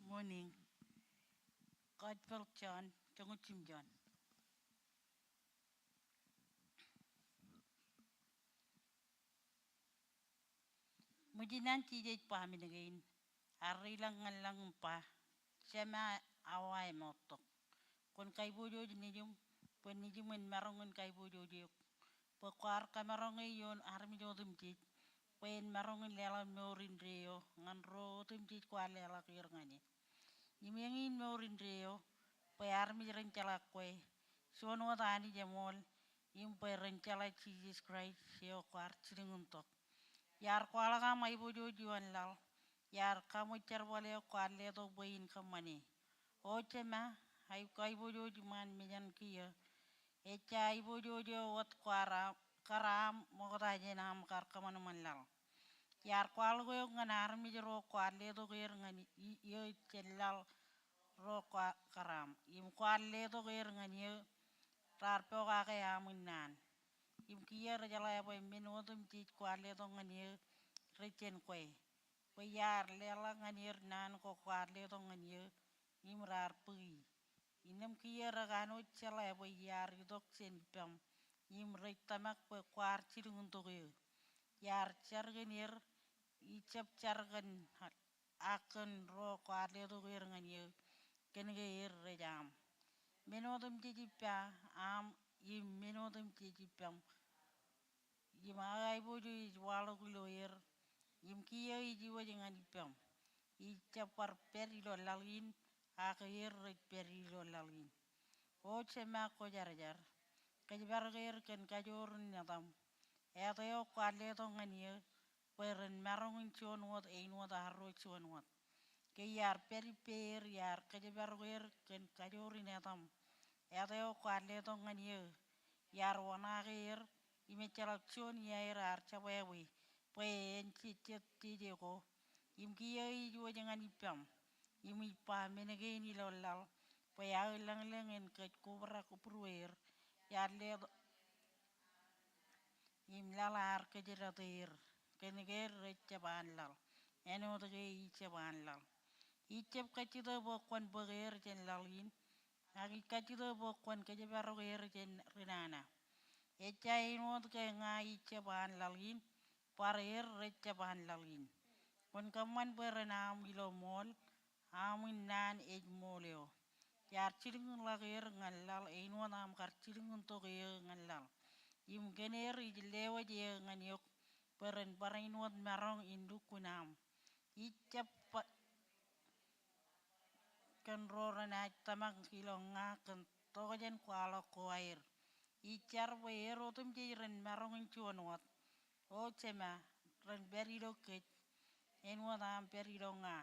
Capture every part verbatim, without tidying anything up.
Morning. Gospel John, joñoul jiljino. Ṃōjin an Jisōs ba men kein, ear ilọk ñan lañ im ba, Jema, awa emoottok. Kwōn kaiboojoj nejiṃ, bwe nejiṃ en maroñ in kaiboojoj eok. Bwe kwaar kamaroñe ioon armej otemjej, bwe en maroñ in leḷọk mour indeeo ñan ro otemjej kwaar leḷọk er ñan e. Im eñin mour indeeo, bwe armej ren jeḷā kwe, juon wōt Anij eṃool, im bwe ren jeḷā Jisōs Kraist eo kwaar jilkintok. Iar kwaḷọk aṃ aiboojoj ioon laḷ, iar kaṃōj jerbal eo kwaar letok bwe in kōṃṃane. O Jema, aikuj aiboojoj iṃaan mejān kiiō. Ejja aiboojoj eo wōt kar aṃ, kar aṃ ṃokta jān aṃ kar kōṃanṃan laḷ. Iar kwaḷọk eok ñan armej ro kwaar letok er ñan i-, eō jān laḷ ro kwaar kar aṃ. Im kwaar letok er ñan eō raar pokake aṃ in naan. Im kiiō rej jeḷā bwe men otemjej kwaar letok ñan eō rej jān kwe. Bwe iar leḷọk ñan er naan ko kwaar letok ñan eō, im raar bōki. Innām kiiō rekanooj jeḷā bwe iar itok jān ippaṃ, im rej tōmak bwe kwaar jilkintok eō. Iar jar kōn er, ijab jar kōn, ak kōn ro kwaar letok er ñan eō, kōnke er rej aṃ. Men otemjej ippa aṃ, im men otemjej ippaṃ. Im aō aiboojoj ej waḷọk ilo er, im kiiō ij iwōj ñan ippaṃ. Ij jab bar pād ilo laḷ in, ak er rej pād ilo laḷ in. O Jema Kwōjarjar, kōjparok er kōn kajoor in etaṃ. Āt eo kwaar letok ñan eō, bwe ren maroñ in juon wōt āinwōt arro juon wōt. Ke iar pād ippāer, iar kōjparok er kōn kajoor in etaṃ. Āt eo kwaar letok ñan eō, iar wōṇaake er, im ejjeḷọk juon iaer ear jebwābwe, bwe en jejjet jeje ko. Im kiiō ij iwōj ñan ippaṃ, im ij ba men kein ilo laḷ, bwe aō lōñlōñ en kōj kobrak būrueer, iar letok im laḷ ear kōjdat er, kōnke rej jab an laḷ, āinwōt ke ij jab an laḷ. Ij jab kajjitōk bwe kwōn bōk er jān laḷ in, ak ij kajjitōk bwe kwōn kōjparok er jān ri nana. Ejja āinwōt ke ña ij jab an laḷ in, bar er rej jab an laḷ in. Kwōn kōṃṃan bwe ren aṃ ilo ṃool, aṃ in naan ej ṃool eo. Iar jilkinḷọk er ñan laḷ āinwōt aṃ kar jilkintok eō ñan laḷ. Im kōn er ij lewōj eō ñan eok, bwe ren barāinwōt maroñ in lukkuun aṃ. Ij jab ba kōn ro renaaj tōmak ilo ña kōn tokjān kwaḷọk ko aer. Ij jar bwe er otemjej ren maroñ in juon wōt. O Jema, ren pād ilo kōj, āinwōt aṃ pād ilo ña.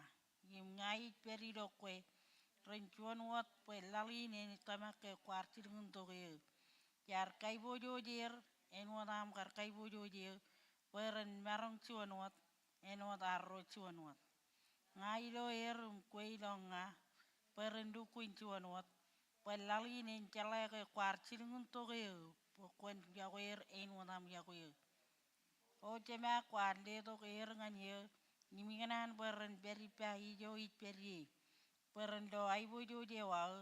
Im ña ij pād ilo kwe, ren juon wōt bwe laḷ in en tōmak ke kwaar jilkintok eō. Iar kaiboojoj er, āinwōt aṃ kar kaiboojoj eō, bwe ren maroñ juon wōt, āinwōt arro juon wōt. Ña ilo er im kwe ilo ña, bwe ren lukkuun juon wōt, bwe laḷ in en jeḷā ke kwaar jilkintok eō, bwe kwōn yokwe er āinwōt aṃ yokwe eō. O Jema, kwaar letok er ñan eō, im ikōṇaan bwe ren pād ippa ijo ij pād ie. Bwe ren lo aiboojoj eo aō,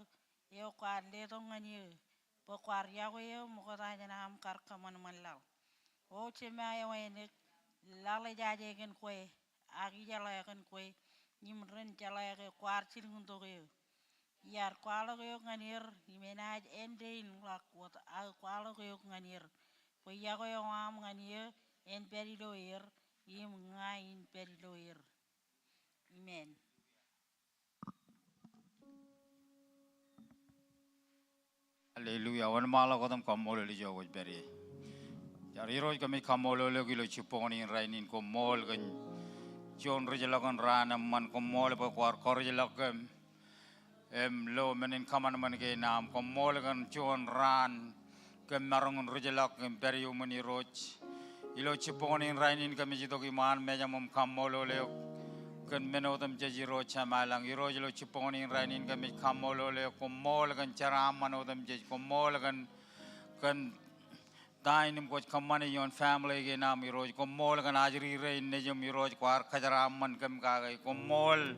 eo kwaar letok ñan eō, bwe kwaar yokwe eō ṃokta jān aṃ kar kōṃanṃan laḷ. O Jema eo āinwōt, laḷ ejaje kōn kwe, ak ijeḷā kōn kwe, im ren jeḷā ke kwaar jilkintok eō. Iar kwaḷọk eok ñan er, im enaaj āindein ḷọk wōt aō kwaḷọk eok ñan er, bwe yokwe eo aṃ ñan eō en pād ilo er, im ña in pād ilo er. Amen. Hallelujah. Wōnṃaanḷọk wōt im kaṃṃoolol ijo kwōj pād ie. Jar Irooj, kōmij kaṃṃoolol eok ilo jibboñōn in rainin. Koṃṃool kōn juon rijḷọk in raan eṃṃan. Koṃṃool bwe kwaar kọrijḷọk kōm im lo men in kōṃanṃan kein am. Koṃṃool kōn juon raan kōm maroñ in rijḷọk im pād iuṃwin Irooj. Ilo jibboñōn in rainin kōmij itok iṃaan mejaṃ im kaṃṃoolol eok kōn men otemjej Irooj Jemām ilañ. Irooj, ilo jibboñōn in rainin kōmij kaṃṃoolol eok. Koṃṃool kōn jeraaṃṃan otemjej. Koṃṃool kōn, kōn Ta in im kwōj kōṃṃane ioon family kein aṃ Irooj. Koṃṃool kōn ajri rein nejiṃ Irooj, kwaar kōjeraaṃṃan kōm kake. Koṃṃool,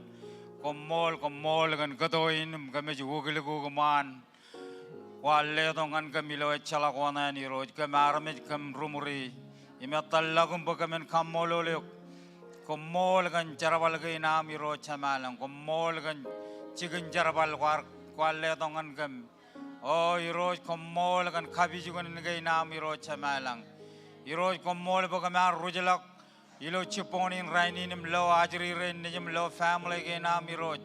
koṃṃool, koṃṃool kōn kōto in im kōmij uklikuk iṃaan. Kwaar letok ñan kōm ilo ejjeḷọk oṇāān Irooj, kōm armej, kōm ri ṃuri. Im etal ḷọk im bwe kōmin kaṃṃoolol eok. Koṃṃool kōn jerbal kein aṃ Irooj Jemalañ. Koṃṃool kōn jikin jerbal kwaar, kwaar letok ñan kōm. O Irooj, koṃṃool kōn kapijuknen kein aṃ Irooj Jemalañ. Irooj, koṃṃool bwe kōm ar ruj ḷọk ilo jibboñōn in rainin im lo ajri rein nejiṃ, lo family kein aṃ Irooj.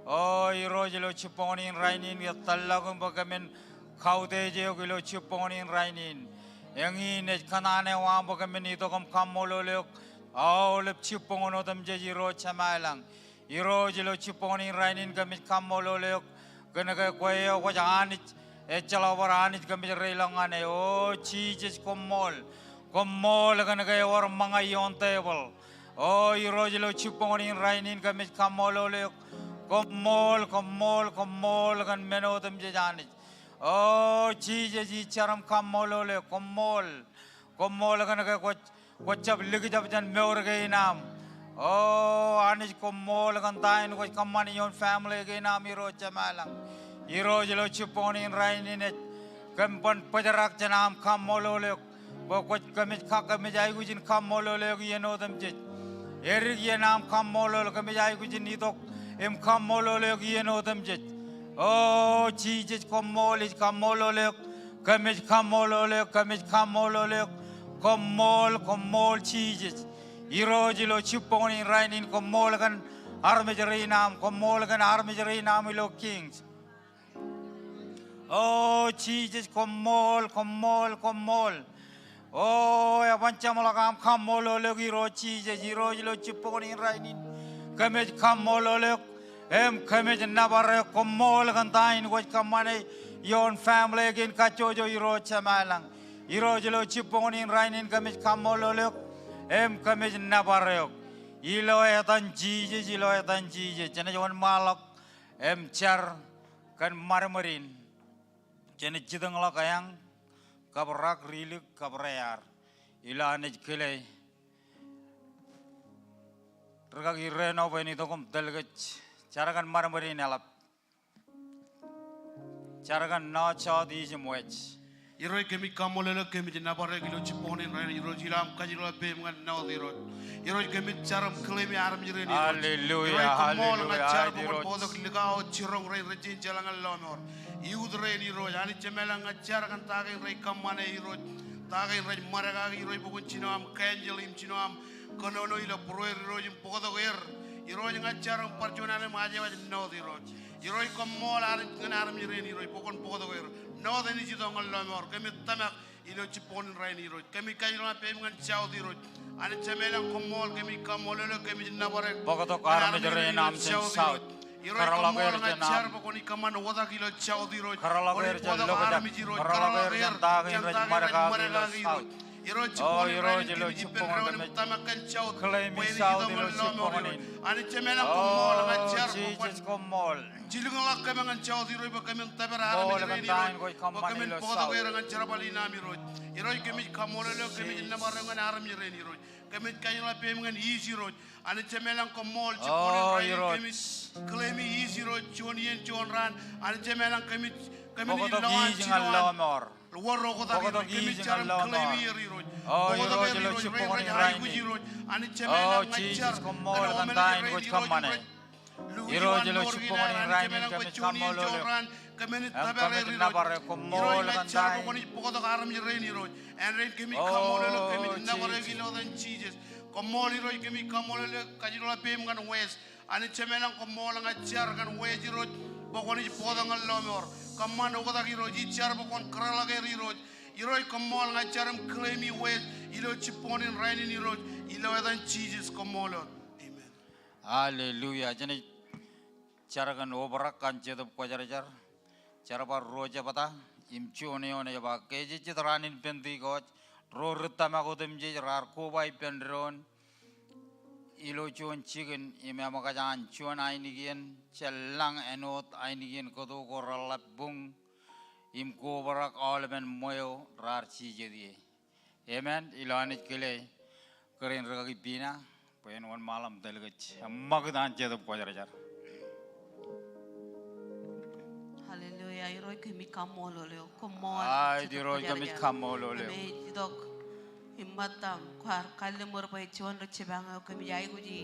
O Irooj, ilo jibboñōn in rainin etal ḷọk im bwe kōmin kautiej eok ilo jibboñōn in rainin. Eñin ej kōṇaan eo aṃ bwe kōmin itok im kaṃṃoolol eok aolep jibboñōn otemjej Irooj Jemalañ. Irooj, ilo jibboñōn in rainin kōmij kaṃṃoolol eok kōn ke kwe eo kwōj Anij, ejjeḷọk bar anij kōmij reiḷọk ñan e. O Jisōs, koṃṃool. Koṃṃool kōn ke ewōr ṃōñā ioon tebōḷ. O Irooj, ilo jibboñōn in rainin kōmij kaṃṃoolol eok. Koṃṃool, koṃṃool, koṃṃool kōn men otemjej Anij. O Jisōs, ij jar im kaṃṃoolol eok. Koṃṃool. Koṃṃool kōn ke kwōj, kwōj jab likjab jān mour kein aṃ. O Anij, koṃṃool kōn ta in kwōj kōṃṃane ioon family kein aṃ Irooj Jemalañ. Irooj, ilo jibboñōn in rainin ej kōm ban bōjrak jān aṃ kaṃṃoolol eok. Bwe kwōj, kōmij ka, kōmij aikuj in kaṃṃoolol eok iien otemjej. Edik iien aṃ kaṃṃoolol, kōmij aikuj in itok im kaṃṃoolol eok iien otemjej. O Jisōs, koṃṃool, ij kaṃṃoolol eok. Kōmij kaṃṃoolol eok, kōmij kaṃṃoolol eok. Koṃṃool, koṃṃool Jisōs. Irooj, ilo jibboñōn in rainin koṃṃool kōn armej rein aṃ, koṃṃool kōn armej rein aṃ ilo Kings. O Jisōs, koṃṃool, koṃṃool, koṃṃool. O eban jeṃḷọk aṃ kaṃṃoolol eok Irooj Jisōs. Irooj, ilo jibboñōn in rainin kōmij kaṃṃoolol eok im kōmij nōbar eok. Koṃṃool kōn ta in kwōj kōṃṃane ioon family kein kajjojo Irooj Jemalañ. Irooj, ilo jibboñōn in rainin kōmij kaṃṃoolol eok im kōmij nōbar eok. Ilo etan Jisōs, ilo etan Jisōs. Jenaaj wōnṃaanḷọk im jar kōn ṃadṃōd in. Jenaaj jitōñḷọk eañ kab rak, rilik kab rear. Ilo an ej kile, rikaki Reno bwe en itok im tōl kōj. Jar kōn ṃadṃōd in eḷap. Jar kōn North, South, East im West. Irooj, kōmij kaṃṃoolol eok, kōmij nōbar eok ilo jibboñōn in rainin Irooj, ilo aṃ kajiroḷọk peiṃ ñan North Irooj. Irooj, kōmij jar im claim armej rein Irooj. Hallelujah, Irooj, koṃṃool, ña jar bwe kwōn bōktok likao jiroñ rein rej jañin jeḷā ñan lọmọọr. Youth rein Irooj, Anij Jemalañ, ña jar kōn ta kein rej kōṃṃane Irooj. Ta kein rej ṃadek kake Irooj bwe kwōn jino aṃ counsel im jino aṃ kōnono ilo būrueir Irooj im bōktok er. Irooj, ña jar im bar juon alen im aje waj North Irooj. Irooj, koṃṃool Anij ñan armej rein Irooj bwe kwōn bōktok er. North enaaj itok ñan lọmọọr. Kōmij tōmak ilo jibboñōn in rainin Irooj. Kōmij kajiroñ peiṃ ñan South Irooj. Anij Jemalañ, koṃṃool, kōmij kaṃṃoolol eok, kōmij nōbar eok. Bōktok armej rein aṃ jān South Irooj. Irooj, koṃṃool, ña jar bwe kwōnaaj kōṃṃan oktak ilo South Irooj. Kwōnaaj bōktok armej Irooj. Kwōnaaj bōktok er jān ta kein rej ṃadek kake Irooj. Irooj, jibboñōn in rainin kōmij ippān doon im tōmak kōn South bwe en itok ñan lọmọọr Irooj. Anij Jemalañ, koṃṃool, ña jar bwe kwōn jilkinḷọk kōm ñan South Irooj bwe kōmin tōpar armej rein Irooj, bwe kōmin bōktok er ñan jerbal in aṃ Irooj. Irooj, kōmij kaṃṃoolol eok, kōmij nōbar eok ñan armej rein Irooj. Kōmij kajiroñ peiṃ ñan East Irooj. Anij Jemalañ, koṃṃool, jibboñōn in rainin kōmij claim East Irooj, juon iien juon raan. Anij Jemalañ, kōmij, kōmij ilowaan jino an wōr oktak Irooj, kōmij jar im claim er Irooj. Bōktok er Irooj, rej aikuj Irooj. Anij Jemalañ, ña jar kōn omeḷeḷe rein Irooj, rej luuji ilo mour kein an, Anij Jemalañ, bwe juon iien juon raan kōmin tōpar er Irooj. Irooj, ña jar bwe kwōnaaj bōktok armej rein Irooj. Āindein kōmij kaṃṃoolol eok, kōmij nōbar eok ilo etan Jisōs. Koṃṃool Irooj, kōmij kaṃṃoolol eok, kajiroñ peiṃ ñan West. Anij Jemalañ, koṃṃool, ña jar kōn West Irooj bwe kwōnaaj bōktok ñan lọmọọr. Kōṃṃan oktak Irooj, ij jar bwe kwōn kōrọọlḷọk er Irooj. Irooj, koṃṃool, ña jar im claim West ilo jibboñōn in rainin Irooj, ilo etan Jisōs, koṃṃool. Amen. Hallelujah. Jenaaj jar kōn obrak an Jetōb Kwōjarjar. Jar bar ruo jebta im juon eoon ej ba, ke ejejjet raan in Pentekost, ro ri tōmak otemjej raar koba ippān doon ilo juon jikin im eṃōkaj an juon ainikien, jān lañ āinwōt ainikien kōto ko reḷḷap buñ. im kobrak aolepen ṃweo raar jijet ie. Amen. Ilo Anij kile kōrā in rikaki Pina bwe en wōnṃaanḷọk im tōl kōj. Eṃṃakūt an Jetōb Kwōjarjar. Hallelujah. Irooj kōmij kaṃṃoolol eok. Koṃṃool. Aet Irooj kōmij kaṃṃoolol eok. Kōmij itok im ṃōttan kwaar kalliṃur bwe juon ri jipañ eo kōmij aikuji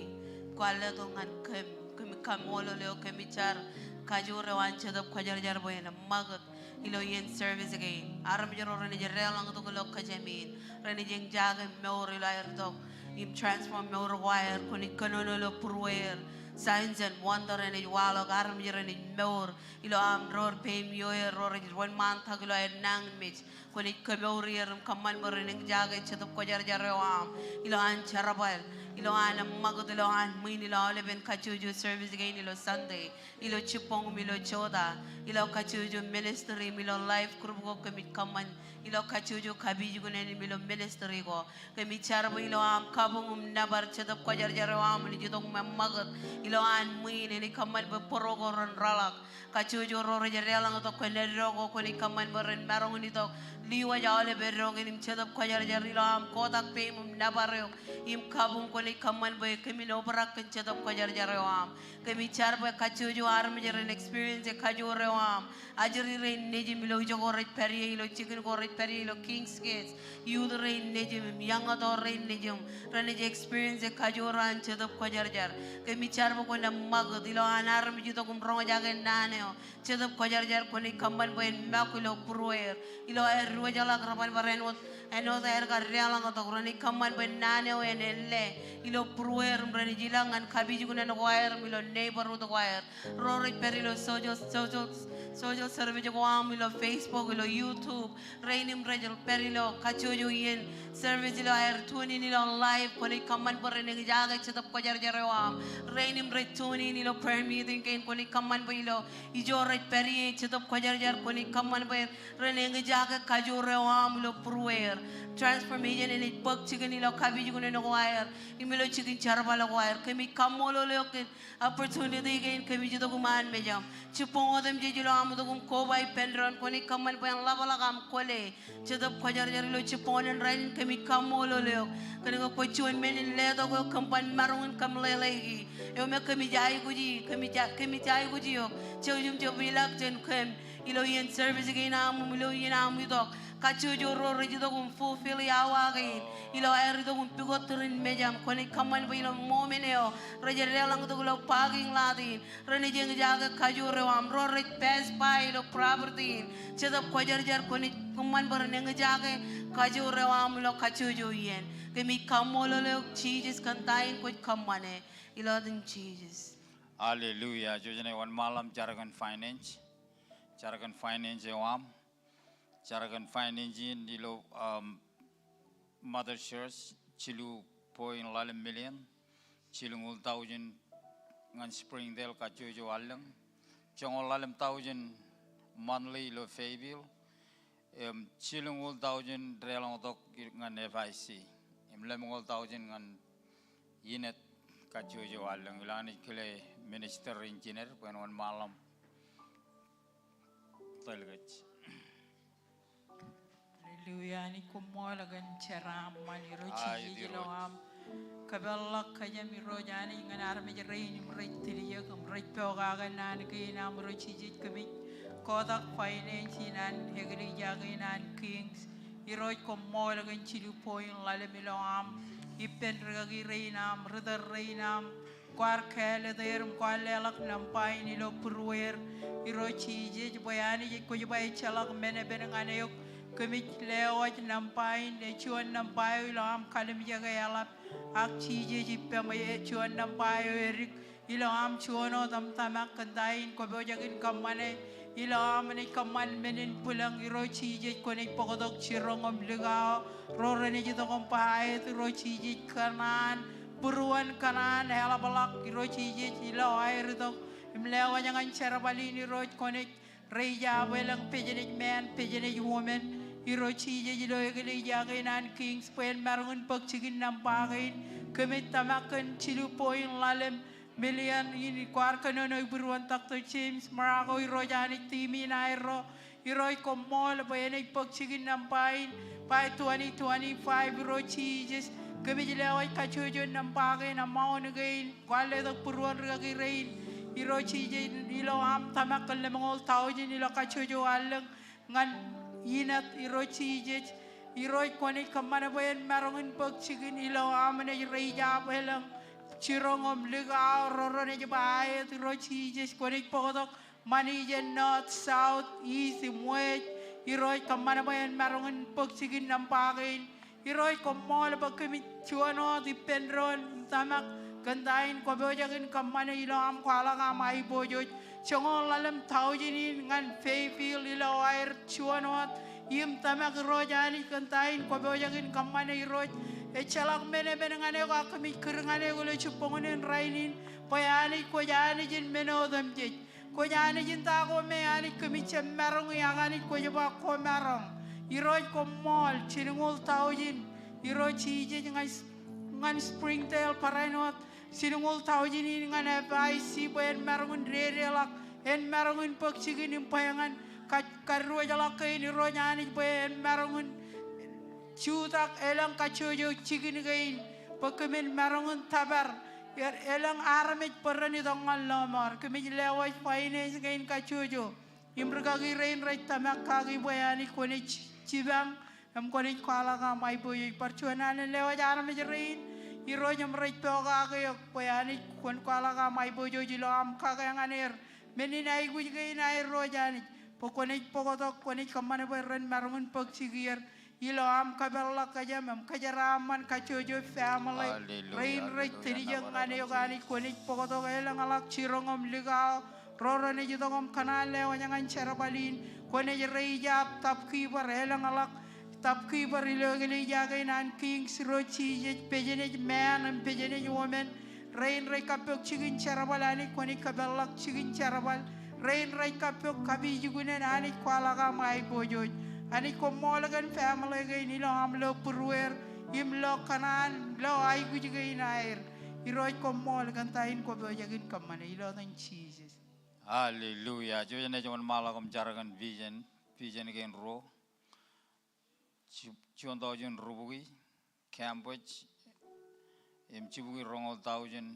kwaar letok ñan kōm. Kōmij kaṃṃoolol eok, kōmij jar kajoor eo an Jetōb Kwōjarjar bwe en ṃakūt ilo iien service kein. Armej ro renaaj deḷọñtok ilo kōjām in, renaaj eñjake mour ilo aer itok im transform mour ko aer, kwōnaaj kōnono ilo būrueir. Signs and wonder renaaj waḷọk, armej renaaj mour ilo aṃ door peiṃ ioer, ro rej wōnṃaantak ilo aer nañinmej. Kwōnaaj kōmour er im kōṃṃan bwe ren eñjake Jetōb Kwōjarjar eo aṃ ilo an jerbal, ilo an ṃakūt, ilo an ṃwiin, ilo aolepen kajjojo service kein ilo Sunday, ilo jibboñ im ilo jota, ilo kajjojo ministry im ilo life group ko kōmij kōṃṃan, ilo kajjojo kapijuknen im ilo ministry ko. Kōmij jar bwe ilo aṃ kabuñ im nōbar, Jetōb Kwōjarjar eo aṃ enaaj itok im eṃṃakūt ilo an ṃwiin, enaaj kōṃṃan bwe bōro ko ren rōḷọk. Kajjojo ro rej deḷọñtok kōn eddo ko, kwōnaaj kōṃṃan bwe ren maroñ in itok, liwōj aolep eddo kein im Jetōb Kwōjarjar, ilo aṃ kotak peiṃ im nōbar eok im kabuñ, kwōnaaj kōṃṃan bwe kōmin obrak kōn Jetōb Kwōjarjar eo aṃ. Kōmij jar bwe kajjojo armej ren experience kajoor eo aṃ. Ajri rein nejim ilo ijo ko rej pād ie, ilo jikin ko rej pād ie, ilo King's Kids. Youth rein nejim im young adult rein nejim, renaaj experience kajoor an Jetōb Kwōjarjar. Kōmij jar bwe kwōn ṃakūt ilo an armej itok im roñjake naan eo. Jetōb Kwōjarjar, kwōnaaj kōṃṃan bwe en ṃōk ilo būrueir, ilo aer diwōjḷọk, rej ban bar āinwōt, āinwōt aer kar deḷọñtok, renaaj kōṃṃan bwe naan eo en āinle ilo būrueir im renaaj ilọk ñan kapijuknen ko aer im ilo neighborhood ko aer. Ro rej pād ilo social, social, social service ko aṃ, ilo Facebook, ilo YouTube, rein im rej pād ilo kajjojo iien service ilo aer tune in ilo live, kwōnaaj kōṃṃan bwe ren eñjake Jetōb Kwōjarjar eo aṃ. Rein im rej tune in ilo prayer meeting kein, kwōnaaj kōṃṃan bwe ilo ijo rej pād ie, Jetōb Kwōjarjar, kwōnaaj kōṃṃan bwe ren eñjake kajoor eo aṃ ilo būrueir. Transformation enaaj bōk jikin ilo kapijuknen ko aer im ilo jikin jerbal ko aer. Kōmij kaṃṃoolol eok kōn opportunity kein kōmij itok iṃaan mejaṃ. Jibboñ otemjej ilo aṃ itok im koba ippān doon, kwōnaaj kōṃṃan bwe en ḷapḷọk aṃ kwōle. Jetōb Kwōjarjar, ilo jibboñōn in rainin kōmij kaṃṃoolol eok kōn ke kwōj juon men in letok eok kōm ban maroñ in kōmḷeḷeiki. Eo me kōmij aikuji, kōmij a-, kōmij aikuji eok. Jouj im jab ilọk jān kōm ilo iien service kein aṃ im ilo iien aṃ itok. Kajjojo ro rej itok im fulfill awa kein ilo aer itok im pukot tūrin mejaṃ, kwōnaaj kōṃṃan bwe ilo moment eo rej deḷọñtok ilo parking lot in, renaaj eñjake kajoor eo aṃ. Ro rej pass by ilo property in, Jetōb Kwōjarjar, kwōnaaj kōṃṃan bwe ren eñjake kajoor eo aṃ ilo kajjojo iien. Kōmij kaṃṃoolol eok Jisōs kōn ta in kwōj kōṃṃane. Ilo etan Jisōs. Hallelujah. Jouj im wōnṃaanḷọk im jar kōn finance. Jar kōn finance eo aṃ. Jar kōn finance in ilo, um, Mother Church, jilu point ḷalem million, jilñuul thousand ñan Springdale kajjojo allōñ, joñoul ḷalem thousand monthly ilo Fayetteville, im jilñuul thousand deḷọñtok ñan F I C, im lemñoul thousand ñan Enid kajjojo allōñ. Ilo Anij kile minister in jined bwe en wōnṃaanḷọk im tōl kōj. Hallelujah. Anij koṃṃool kōn jeraaṃṃan. Irooj Jisōs, ilo aṃ kōpeḷḷọk kōjām, Irooj Anij, ñan armej rein im rej tiljek im rej pokake naan kein aṃ, Irooj Jisōs, kōmij kotak finance in an eklejia kein an Kings. Irooj koṃṃool kōn jilu point ḷalem ilo aṃ ippān rikaki rein aṃ, ri tōl rein aṃ, kwaar kāālōt er im kwaar leḷọk nōṃba in ilo būrueir. Irooj Jisōs, bwe Anij kwōj ba ejjeḷọk men epen ñan eok. Kōmij lewōj nōṃba in, ej juon nōṃba eo ilo aṃ kalimjeke eḷap. Ak Jisōs, ippām ej juon nōṃba eo edik ilo aṃ juon wōt im tōmak kōn ta in kwōpojak in kōṃṃane. Ilo aṃ naaj kōṃṃan men in bwilōñ, Irooj Jisōs, kwōnaaj bōktok jiroñ im likao ro renaaj itok im ba aet, Irooj Jisōs, kōṇaan būruon, kōṇaan eḷapḷọk, Irooj Jisōs, ilo aer itok im lewōj ñan jerbal in, Irooj, kwōnaaj raise up e lōñ businessman, businesswoman, Irooj Jisōs, ilo eklejia kein an Kings bwe en maroñ in bōk jikin nōṃba kein. Kōmij tōmak kōn jilu point ḷalem million in kwaar kōnono ibūruon Doctor James Morocco, Irooj Anij, team in aerro, Irooj koṃṃool bwe enaaj bōk jikin nōṃba in, bwe twenty twenty-five Irooj Jisōs, kōmij lewōj kajjojo nōṃba kein, amount kein, kwaar letok būruon rikaki rein. Irooj Jisōs, ilo aṃ tōmak kōn lemñoul taujin ilo kajjojo allōñ ñan inōt Irooj Jisōs. Irooj kwōnaaj kōṃṃan bwe en maroñ in bōk jikin ilo aṃ naaj reijab elōñ jiroñ im likao ro renaaj ba aet Irooj Jisōs kwōnaaj bōktok ṃani jān north, south, east im west. Irooj kōṃṃan bwe en maroñ in bōk jikin nōṃba kein. Irooj koṃṃool bwe kōmij juon wōt ippān doon im tōmak kōn ta in kwōpojak in kōṃṃane ilo aṃ kwaḷọk aṃ aiboojoj. Joñoul ḷalem taujin in ñan Fayetteville ilo aer juon wōt im tōmak Irooj Anij kōn ta in kwōpojak in kōṃṃane Irooj. Ejjeḷọk men emān ñan eok ak kōmij kūr ñan eok ilo jibboñōn in rainin bwe Anij kwōj Anij in men otemjej. Kwōj Anij in ta ko me Anij kōmij jab maroñ e ak Anij kwōj ba kwōmaroñ. Irooj koṃṃool jilñuul taujin Irooj Jisōs ñan, ñan Springdale barāinwōt jilñuul taujin in ñan F I C bwe en maroñ in dedeḷọk, en maroñ in bōk jikin im bwe ñan ka, kadiwōjḷọk kein Irooj Anij bwe en maroñ in jutak elōñ kajjojo jikin kein bwe kōmin maroñ in tōpar er, elōñ armej bwe ren itok ñan lọmọọr. Kōmij lewōj finance kein kajjojo im rikaki rein rej tōmak kaki bwe Anij kwōnaaj jipañ im kwōnaaj kwaḷọk aṃ aiboojoj. Bar juon alen lewōj armej rein Irooj im rej pokake eok bwe Anij kwōn kwaḷọk aṃ aiboojoj ilo aṃ kake ñan er. Men in aikuj kein aer Irooj Anij bwe kwōnaaj bōktok, kwōnaaj kōṃṃan bwe ren maroñ in bōk jikier ilo aṃ kōpeḷḷọk kōjām im kōjeraaṃṃan kajjojo family. Hallelujah, rein rej hallelujah, tōn ijek ñan eok Anij kwōnaaj bōktok elōñḷọk jiroñ im likao ro renaaj itok im kōṇaan lewōj ñan jerbal in. Kwōnaaj reijab topkeeper elōñḷọk topkeeper ilo eklejia kein an Kings Irooj Jisōs, business man im business woman. Rein rej kappok jikin jerbal Anij kwōnaaj kōpeḷḷọk jikin jerbal. Rein rej kappok kapijuknen Anij kwaḷọk aṃ aiboojoj. Anij koṃṃool kōn family kein ilo aṃ lo būrueer im lo kōṇaan lo aikuj kein aer. Irooj koṃṃool kōn ta in kwōpojak in kōṃṃane ilo etan Jisōs. Hallelujah. Jejjet ej wōnṃaanḷọk im jar kōn vision, vision kein ruo. Ju-, juon taujin rubukwi, campus, im jibukwi roñoul taujin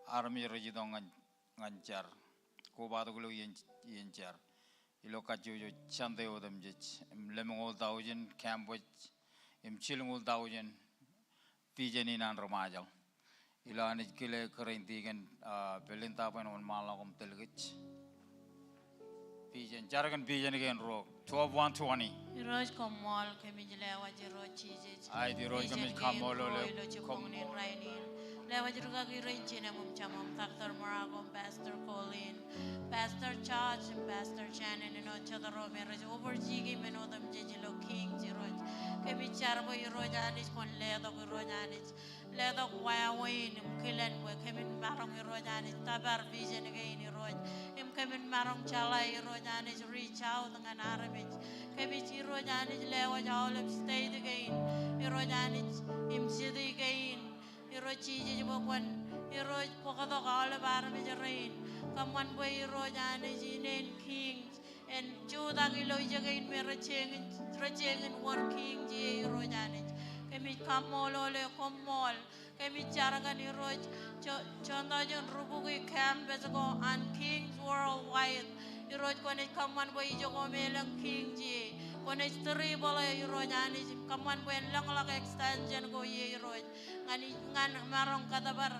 armej rej itok ñan, ñan jar. Kobatok ilo iien, iien jar. Ilo kajjojo Sunday otemjej. Im lemñoul taujin campus, im jilñuul taujin vision in an ri Ṃajeḷ. Ilo Anij kile kōrā in tikōn, ah, Belinda bwe en wōnṃaanḷọk im tōl kōj. Vision, jar kōn vision kein ruo, twelve one twenty. Irooj koṃṃool, kōmij lewōj Irooj Jisōs. Aet Irooj, vision kōmij kein kaṃṃoolol ruo eok, ilo jibboñōn in rainin. Lewōj rikaki rein jinem im jemem, Doctor Morocco, Pastor Colin, Pastor George, Pastor Shannon, āinwōt jet ro me rej oversee kōm men otemjej ilo Kings Irooj. Kōmij jar bwe Irooj Anij kwōn letok Irooj Anij. Letok wāween im kilen bwe kōmin maroñ Irooj Anij tōpar vision kein Irooj. Im kōmin maroñ jeḷā Irooj Anij reach out ñan armej. Kōmij Irooj Anij lewōj aolep state kein Irooj Anij im city kein. Irooj Jisōs bwe kwōn Irooj bōktok aolep armej rein. Kōṃṃan bwe Irooj Anij inen Kings en jutak ilo ijekein me rej jañin, rej jañin wōr Kings ie Irooj Anij. Kōmij kaṃṃoolol eok, koṃṃool. Kōmij jar kōn Irooj, jo-, juon taujin rubukwi campus ko an Kings Worldwide. Irooj kwōnaaj kōṃṃan bwe ijoko me elōñ Kings ie. Kwōnaaj triple e Irooj Anij. Kōṃṃan bwe en lōñḷọk extension ko ie Irooj. Ñan i-, ñan maroñ kōtōpar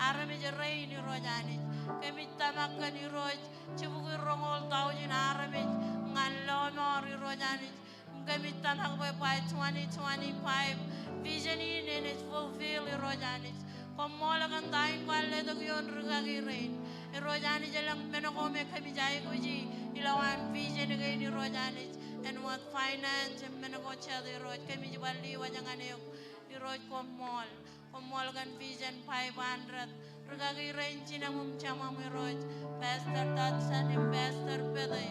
armej rein Irooj Anij. Kōmij tōmak kōn Irooj jibukwi roñoul taujin armej ñan lọmọọr Irooj Anij. Im kōmij tōmak bwe by twenty twenty-five vision in enaaj fulfill Irooj Anij. Koṃṃool kōn ta in kwaar letok ioon rikaki rein. Irooj Anij elōñ men ko me kōmij aikuji ilo an vision kein Irooj Anij. Āinwōt finance im men ko jet Irooj kōmij bar lewōj ñan eok. Irooj koṃṃool. Koṃṃool kōn vision five hundred. Rikaki rein jinem im jemem Irooj. Pastor Dodson im Pastor Pete.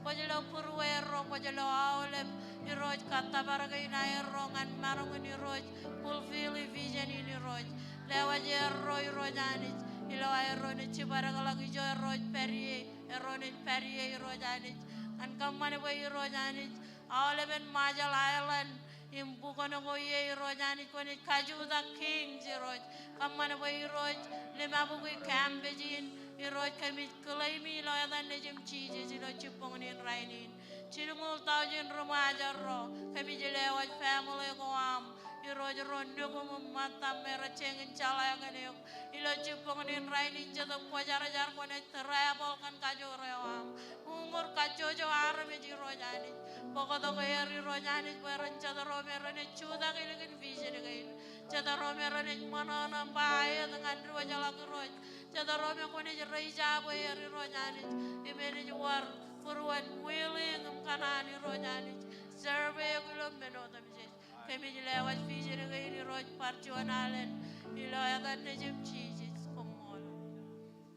Kwōj lo būruerro, kwōj lo aolep Irooj kōttōpar kein aerro ñan maroñ in Irooj. Fulfill e vision in Irooj. Lewōj erro Irooj Anij. Ilo aerro naaj jibadekḷọk ijo erro ej pād ie. Erro naaj pād ie Irooj Anij. Ñan kōṃṃan bwe Irooj Anij, aolepen Marshall Island im bukwōn ko ie Irooj Anij kwōnaaj kajutak Kings Irooj. Kōṃṃan bwe Irooj limabukwi campus in Irooj kōmij claim e ilo etan Nejiṃ Jisōs ilo jibboñōn in rainin. Jilñuul taujin ri Ṃajeḷ ro kōmij lewōj family ko aṃ Irooj ro nukum im ṃōttam me rej jañin jeḷā kōn eok. Ilo jibboñōn in rainin Jetōb Kwōjarjar kwōnaaj travel kōn kajoor eo aṃ. Uñūr kajjojo armej Irooj Anij. Bōktok er Irooj Anij bwe ren jet ro me renaaj jutak ilikin vision kein. Jet ro me renaaj ṃōṇōṇō im ba aet ñan diwōjḷọk Irooj. Jet ro me kwōnaaj raise up er Irooj Anij. Im enaaj wōr būruon willing im kōṇaan Irooj Anij. Serve eok ilo men otemjej. Kōmij lewōj vision kein Irooj bar juon alen ilo etan Nejiṃ Jisōs, koṃṃool.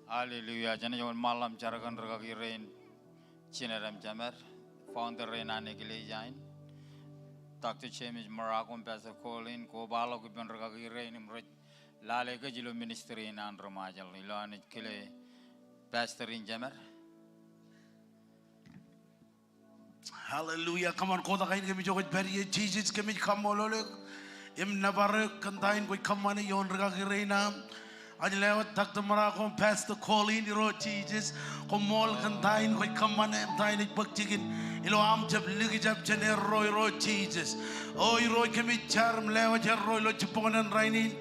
Hallelujah. Jenaaj wōnṃaanḷọk im jar kōn rikaki rein jined im jemed, founder rein an eklejia in, Doctor James Marocco im Pastor Colleen, kobaḷọk ippān rikaki rein im rej lale kōj ilo ministry in an ri Ṃajeḷ. Ilo Anij kile pastor in jemed. Hallelujah. Come on, kotak ain kōmij jokaj pād ie. Jisōs, kōmij kaṃṃoolol eok im nōbar eok kōn ta in kwōj kōṃṃane ioon rikaki rein aṃ. Ij lewōj Doctor Marocco, Pastor Colleen, Irooj Jisōs. Koṃṃool kōn ta in kwōj kōṃṃane im ta in ej bōk jikin ilo aṃ jab likjab jān erro, Irooj Jisōs. O Irooj, kōmij jar im lewōj erro ilo jibboñōn in rainin.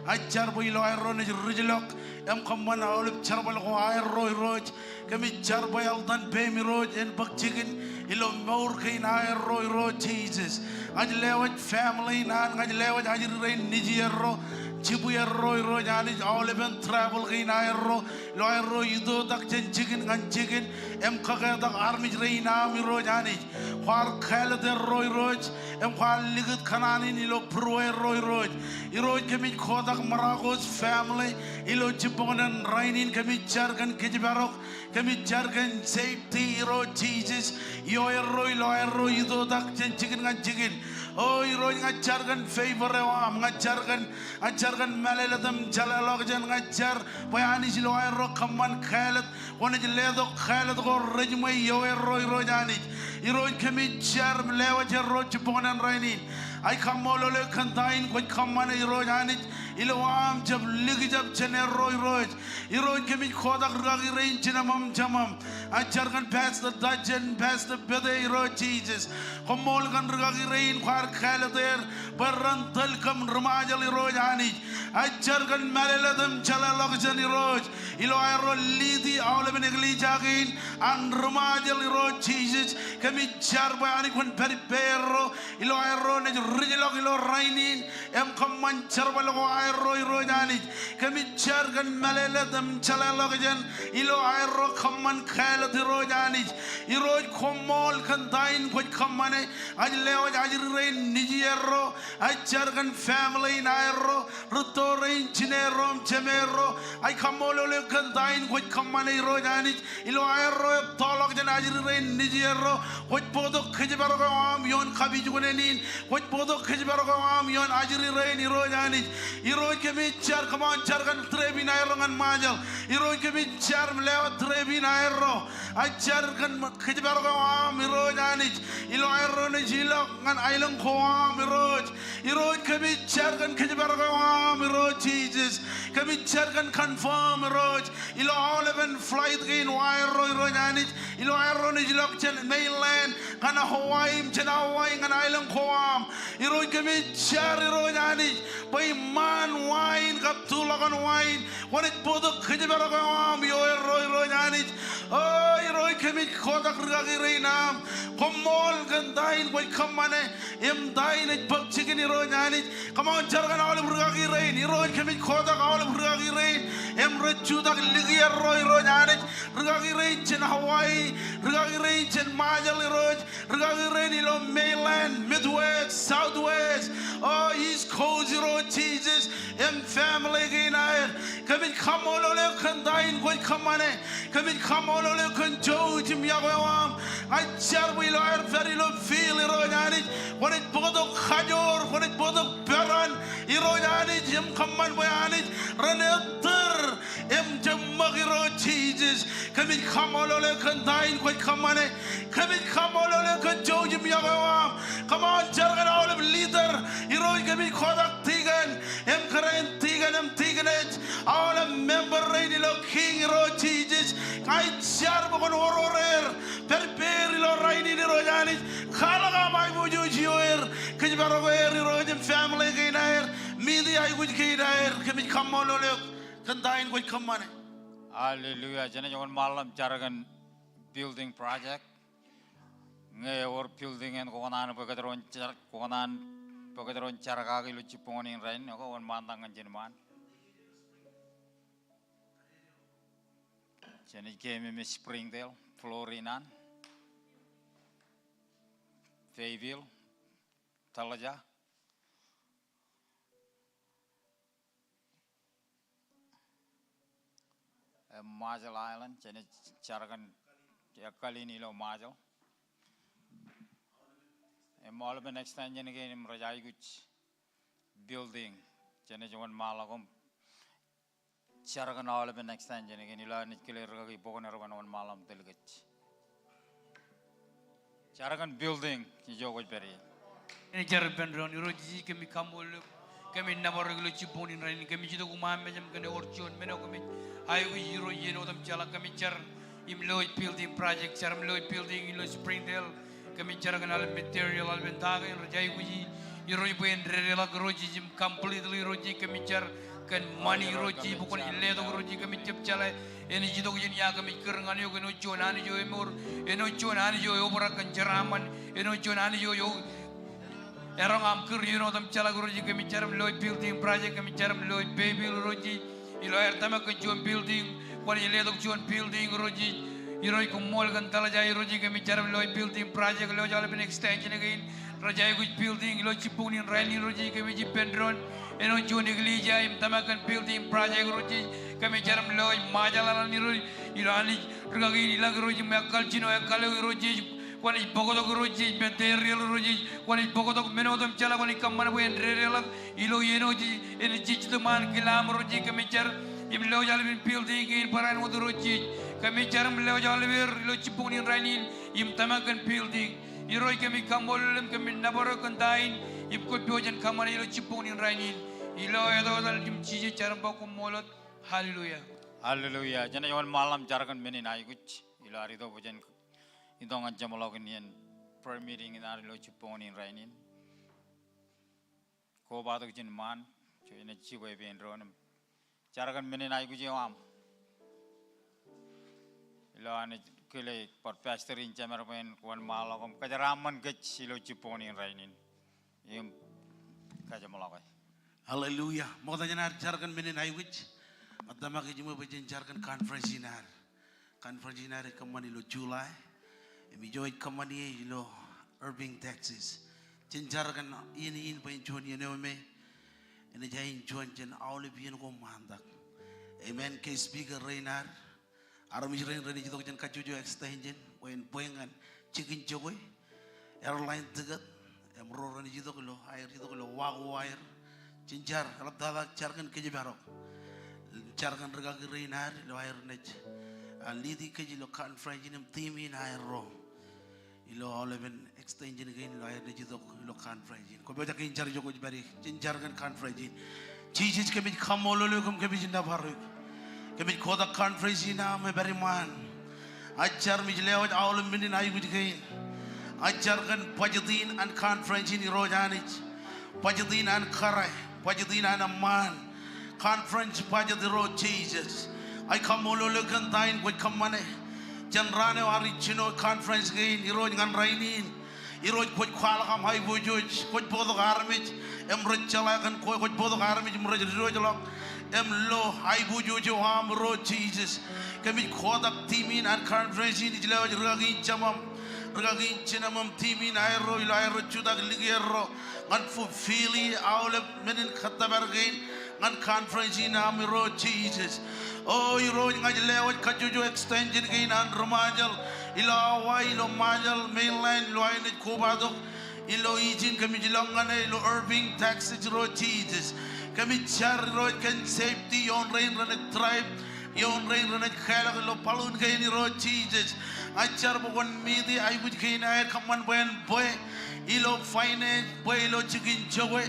Ij jar bwe ilo aerro naaj rijḷọk im kōṃṃan aolep jerbal ko aerro, Irooj. Kōmij jar bwe eḷtan peiṃ Irooj en bōk jikin ilo mour kein aerro Irooj Jisōs. Ña ij lewōj family in an, ña ij lewōj ajri rein nejierro, jibwierro Irooj Anij, aolepen travel kein aerro, ilo aerro itoitak jān jikin ñan jikin, im kaketak armej rein aṃ Irooj Anij. Kwaar kāālōt erro Irooj, im kwaar likūt kōṇaan in ilo būruerro Irooj. Irooj kōmij kotak Marocco's family, ilo jibboñōn in rainin kōmij jar kōn kōjparok, kōmij jar kōn safety Irooj Jisōs, ioerro ilo aerro itoitak jān jikin ñan jikin. O Irooj ña ij jar kōn favor eo aṃ, ña ij jar kōn, ña ij jar kōn mālōtlōt im jeḷāḷọkjeṇ, ña ij jar bwe Anij ilo aerro kōṃṃan kāālōt, kwōnaaj letok kāālōt ko rejiṃwe ioerro Irooj Anij. Irooj kōmij jar im lewōj erro jibboñōn in rainin. Ij kaṃṃoolol eok kōn ta in kwōj kōṃṃane Irooj Anij, ilo aṃ jab likjab jān erro Irooj. Irooj kōmij kotak rikaki rein jinōṃ im jemām. Ij jar kōn Pastor Dajin, Pastor Pete Irooj Jisōs. Koṃṃool kōn rikaki rein kwaar kāālōt er bwe ren tōl kōm ri Ṃajeḷ Irooj Anij. Ij jar kōn mālōtlōt im jeḷāḷọkjeṇ Irooj. Ilo aerro lead e aolepen eklejia kein an ri Ṃajeḷ Irooj Jisōs. Kōmij jar bwe Anij kwōn pād ippāerro. Ilo aerro naaj rijḷọk ilo rainin. Im kōṃṃan jerbal ko aerro Irooj Anij. Kōmij jar kōn mālōtlōt im jeḷāḷọkjeṇ. Ilo aerro kōṃṃan kāālōt Irooj Anij. Irooj koṃṃool kōn ta in kwōj kōṃṃane. Ij lewōj ajri rein nejierro. Ij jar kōn family in aerro. Rūtto rein jineerro im jemeerro. Ij kaṃṃoolol eok kōn ta in kwōj kōṃṃane Irooj Anij. Ilo aerro ettoḷọk jān ajri rein nejierro. Kwōj bōktok kōjparok eo aṃ ioon kapijuknen in. Kwōj bōktok kōjparok eo aṃ ioon ajri rein Irooj Anij. Irooj kōmij jar, come on, jar kōn trip in aerro ñan Ṃajeḷ. Irooj kōmij jar im lewōj trip in aerro. Ij jar kōn kōjparok eo aṃ Irooj Anij. Ilo aerro naaj ilọk ñan aelōñ ko aṃ Irooj. Irooj kōmij jar kōn kōjparok eo aṃ Irooj Jisōs. Kōmij jar kōn confirm Irooj. Ilo aolepen flight kein waerro Irooj Anij. Ilo aerro naaj ilọk jān mainland ñan Hawaii im jān Hawaii ñan aelōñ ko aṃ. Irooj kōmij jar Irooj Anij. Bwe iṃaan wa in kab tulọk in wa in. Kwōnaaj bōktok kōjparok eo aṃ ioerro Irooj Anij. O Irooj kōmij kotak rikaki rein aṃ. Koṃṃool kōn ta in kwōj kōṃṃane. Im ta in ej bōk jikin Irooj Anij. Come on, jar kōn aolep rikaki rein. Irooj kōmij kotak aolep rikaki rein. Im rej jutak likierro Irooj Anij. Rikaki rein jān Hawaii. Rikaki rein jān Ṃajeḷ Irooj. Rikaki rein ilo mainland, Midwest, Southwest, o East Coast Irooj Jisōs, im family kein aer. Kōmij kaṃṃoolol eok kōn ta in kwōj kōṃṃane. Kōmij kaṃṃoolol eok kōn jouj im iọkwe eo aṃ. Ij jar bwe ilo aer pād ilo field Irooj Anij. Kwōnaaj bōktok kajoor, kwōnaaj bōktok peran. Irooj Anij im kōṃṃan bwe Anij ren ettōr im jab ṃōk Irooj Jisōs. Kōmij kaṃṃoolol eok kōn ta in kwōj kōṃṃane. Kōmij kaṃṃoolol eok kōn jouj im iọkwe eo aṃ. Kōṃṃan jar kōn aolep leader. Irooj kōmij kotak deacon im kōrā in deacon im deaconess. Aolep member rein ilo King Irooj Jisōs. Ña ij jar bwe kwōn oror er. Pād ippāer ilo rainin Irooj Anij. Kwaḷọk aṃ aiboojoj ioer. Kōjparok er Irooj im family kein aer. Meet aikuj kein aer. Kōmij kaṃṃoolol eok kōn ta in kwōj kōṃṃane. Hallelujah. Jenaaj wōnṃaanḷọk im jar kōn building project. Ñe ewōr building eṇ kwōkōṇaan bōk doon jar, kwōkōṇaan bōk doon jar kaki ilo jibboñōn in rainin, ekwe wōnṃaantak ñan ijin ṃaan. Jenaaj keememej Springdale, Florin an, Fayetteville, Tulsa, im Marshall Island, jenaaj jar kōn ekkalin ilo Marshall. Im aolepen extension kein im rej aikuj building, jenaaj wōnṃaanḷọk im jar kōn aolepen extension kein ilo an ej kile rikaki bok ṇe rej ban wōnṃaanḷọk im tōl kōj. Jar kōn building, ijo kwōj pād ie. Jen jar ippān doon. Irooj Jisōs, kōmij kaṃṃoolol eok, kōmij nōbar eok ilo jibboñōn in rainin. Kōmij itok iṃaan mejaṃ kōn ewōr juon men eo kōmij aikuj Irooj iien otemjeḷọk. Kōmij jar im lewōj building project, jar im lewōj building ilo Springdale. Kōmij jar kōn aolep material, aolepen ta kein rej aikuji Irooj bwe en dedeḷọk Irooj Jisōs im completely Irooj Jisōs. Kōmij jar kōn ṃani Irooj Jisōs bwe kwōnaaj letok Irooj Jisōs. Kōmij jab jeḷā āinwōt ej itok jān ia kōmij kūr ñan eok, āinwōt juon Anij eo emour, āinwōt juon Anij eo eobrak kōn jeraaṃṃan, āinwōt juon Anij eo, eo eroñ aṃ kūr iien otemjeḷọk Irooj Jisōs. Kōmij jar im lewōj building project, kōmij jar im lewōj Fayetteville Irooj Jisōs. Ilo aer tōmak kōn juon building, kwōnaaj letok juon building Irooj Jisōs. Irooj koṃṃool kōn Tulsa Irooj Jisōs. Kōmij jar im lewōj building project, lewōj aolepen extension kein rej aikuj building ilo jibboñōn in rainin Irooj Jisōs. Kōmij ippān doon āinwōt juon eklejia im tōmak kōn building project Irooj Jisōs. Kōmij jar im lewōj Marshall Island Irooj, ilo Anij rikaki in ilọk Irooj Jisōs im ekkal jino ekkal eo Irooj Jisōs. Kwōnaaj bōktok Irooj Jisōs material Irooj Jisōs. Kwōnaaj bōktok men otemjeḷọk kwōnaaj kōṃṃan bwe en dedeḷọk ilo iien eo Jisōs en jej jitōṃaan kilaam Irooj Jisōs. Kōmij jar im lewōj aolepen building kein barāinwōt Irooj Jisōs. Kōmij jar im lewōj aolepen ilo jibboñōn in rainin im tōmak kōn building. Irooj kōmij kaṃṃoolol im kōmij nōbar eok kōn ta in im kwōj pojak in kōṃṃane ilo jibboñōn in rainin. Ilo etan etal im Jisōs jar im ba koṃṃool wōt. Hallelujah. Hallelujah. Jenaaj wōnṃaanḷọk im jar kōn men in aikuj ilo ad itok bwe jen itok ñan jeṃḷọkin iien prayer meeting in ad ilo jibboñōn in rainin. Kobatok ijin ṃaan, jenaaj jibwe ippān doon im jar kōn men in aikuj eo aṃ. Ilo an ej kile bar pastor in jemed bwe en wōnṃaanḷọk im kōjeraaṃṃan kōj ilo jibboñōn in rainin. Im kajeṃḷọke. Hallelujah. Ṃokta jān ad jar kōn men in aikuj, ij tōmak ijiṃwe bwe jen jar kōn conference in ad. Conference in ad ej kōṃṃan ilo July. Im ijo ej kōṃṃan ie ilo Irving, Texas. Jen jar kōn iien in bwe en juon iien eo me enaaj ain juon jān aolep iien ko ṃaantak. Amen. Ke speaker rein ad, armej rein renaaj itok jān kajjojo extension bwe en bwe ñan jikin jokwe, airline ticket, im ro renaaj itok ilo, aer itok ilo wa ko aer. Jen jar, eḷaptata jar kōn kōjparok. Jar kōn rikaki rein ad ilo aer naaj, ah, lead kōj ilo conference in im team in aerro. Ilo aolepen extension kein ilo aer naaj itok ilo conference in. Kwōpojak in jar ijo kwōj pād ie. Jen jar kōn conference in. Jisōs kōmij kaṃṃoolol eok im kōmij nōbar eok. Kōmij kotak conference in aṃ ej pād iṃaan. Ij jar im ij lewōj aolep men in aikuj kein. Ij jar kōn budget in an conference in Irooj Anij. Budget in an kōrā. Budget in an eṃṃaan. Conference budget Irooj Jisōs. Ij kaṃṃoolol eok kōn ta in kwōj kōṃṃane. Jān raan eo ear jino conference kein Irooj ñan rainin. Irooj kwōj kwaḷọk aṃ aiboojoj, kwōj bōktok armej im rej jeḷā kōn kwe, kwōj bōktok armej im rej diwōjḷọk im lo aiboojoj eo aṃ Irooj Jisōs. Kōmij kotak team in an conference in ij lewōj rikaki in jemām, rikaki in jinōṃ im team in aerro ilo aerro jutak likierro ñan fulfill aolep men in kōttōpar kein ñan conference in aṃ Irooj Jisōs. O Irooj ña ij lewōj kajjojo extension kein an ri-Ṃajeḷ ilo Hawaii, ilo Ṃajeḷ mainland, ilo aer naaj kobatok ilo ijin kōmij lọk ñan e ilo Irving, Texas Irooj Jisōs. Kōmij jar Irooj kōn safety ioon rein renaaj drive Ioon rein renaaj kālọk ilo balloon kein Irooj Jisōs. Ña ij jar bwe kwōn meet e aikuj kein aer, kōṃṃan bwe en bwe ilo finance, bwe ilo jikin jokwe,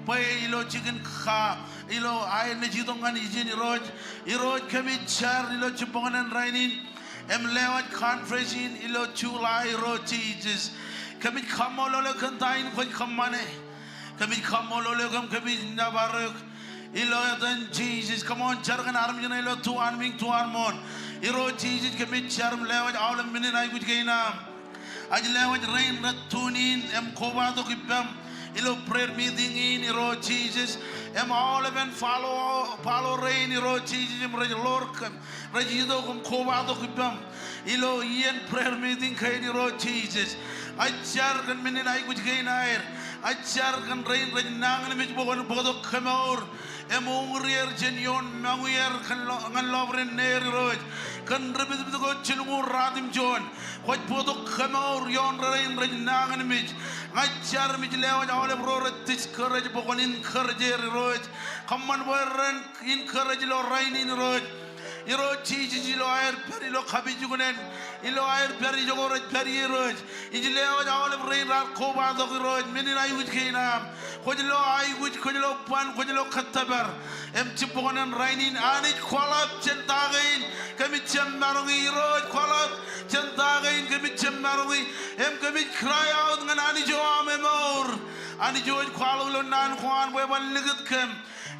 bwe ilo jikin ka, ilo aer naaj itok ñan ijin Irooj. Irooj kōmij jar ilo jibboñōn in rainin im lewōj conference in ilo July Irooj Jisōs. Kōmij kaṃṃoolol eok kōn ta in kwōj kōṃṃane. Kōmij kaṃṃoolol eok im kōmij nōbar eok. Ilo etan Jisōs, come on, jar kōn armej ṇe ilo tu anmiiñ, tu anmooṇ. Irooj Jisōs, kōmij jar im lewōj aolep men in aikuj kein aṃ. Ij lewōj rein rej tune in im kobatok ippaṃ ilo prayer meeting in Irooj Jisōs. Im aolepen follow, follow rein Irooj Jisōs im rej ḷoor kōm, rej itok im kobatok ippaṃ ilo iien prayer meeting kein Irooj Jisōs. Ij jar kōn men in aikuj kein aer. Ij jar kōn rein rej nañinmej bwe kwōn bōktok kemour im uñūr er jān ioon mọñier kōn lo-, ñan lọpiden neer Irooj. Kōn ri pitpit ko jilñuul ruatimjuon, kwōj bōktok kemour ioon rein rej nañinmej. Ña ij jar im ij lewōj aolep ro rej discourage bwe kwōn encourage er Irooj. Kōṃṃan bwe ren encourage ilo rainin Irooj. Irooj Jisōs, ilo aer pād ilo kapijuknen, ilo aer pād ijoko rej pād ie Irooj. Ij lewōj aolep rein raar kobatok Irooj, men in aikuj kein aṃ. Kwōj lo aikuj, kwōj lo ban, kwōj lo kōttōpar. Im jibboñōn in rainin Anij kwaḷọk jān ta kein kōmij jab maroñi Irooj, kwaḷọk jān ta kein kōmij jab maroñi. Im kōmij cry out ñan Anij eo aṃ emour. Anij eo ej kwaḷọk ilo naan ko an bwe eban likūt kōm.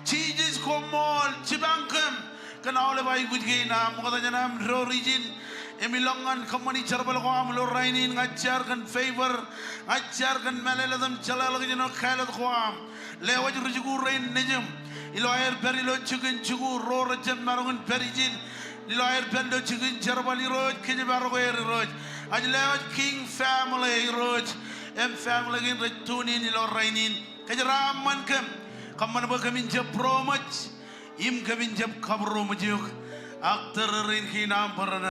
Jisōs koṃṃool, jipañ kōm kōn aolep aikuj kein aṃ. Ṃokta jān am door ijin im ilọk ñan kōṃṃani jerbal ko aṃ ilo rainin. Ña ij jar kōn favor, ña ij jar kōn mālōtlōt im jeḷāḷọkjeṇ eo kāālōt ko aṃ. Lewōj ri-jikuuḷ rein nejiṃ ilo aer pād ilo jikin jikuuḷ, ro rej jab maroñ in pād ijin. Ilo aer pād ilo jikin jerbal Irooj, kōjparok er Irooj. Ij lewōj King family Irooj im family kein rej tune in ilo rainin. Kōjeraaṃṃan kōm. Kōṃṃan bwe kōmin jab būroṃōj im kōmin jab kabūroṃōj eok. Ak tōrerein kein aṃ bwe ren